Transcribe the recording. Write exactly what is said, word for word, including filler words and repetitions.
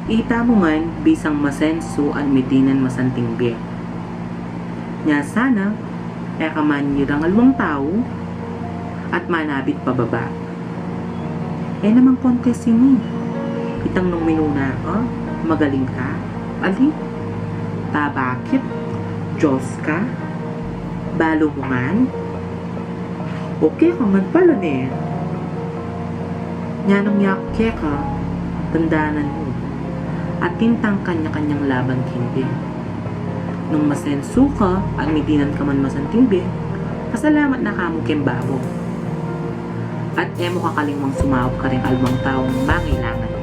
Ita mu ngan bisang masensu at midinan masanting bie. Nya sana, e ka man yirang alwang tau at manabit pababa. E naman kontes ini. Itang nung minuna ka, magaling ka. Ali, ta bakit? Diyos ka? Balu mu ngan? O keka ngan pala ne. Nya nung yaku keka, tandanan mu, atin tang kanya-kanyang laban king bie. Nung masensu ka at midinan ka man masanting bie, pasalamat na ka mu keng babo. At e mu kakalingwang sumaup karing alwang taung mangailangan.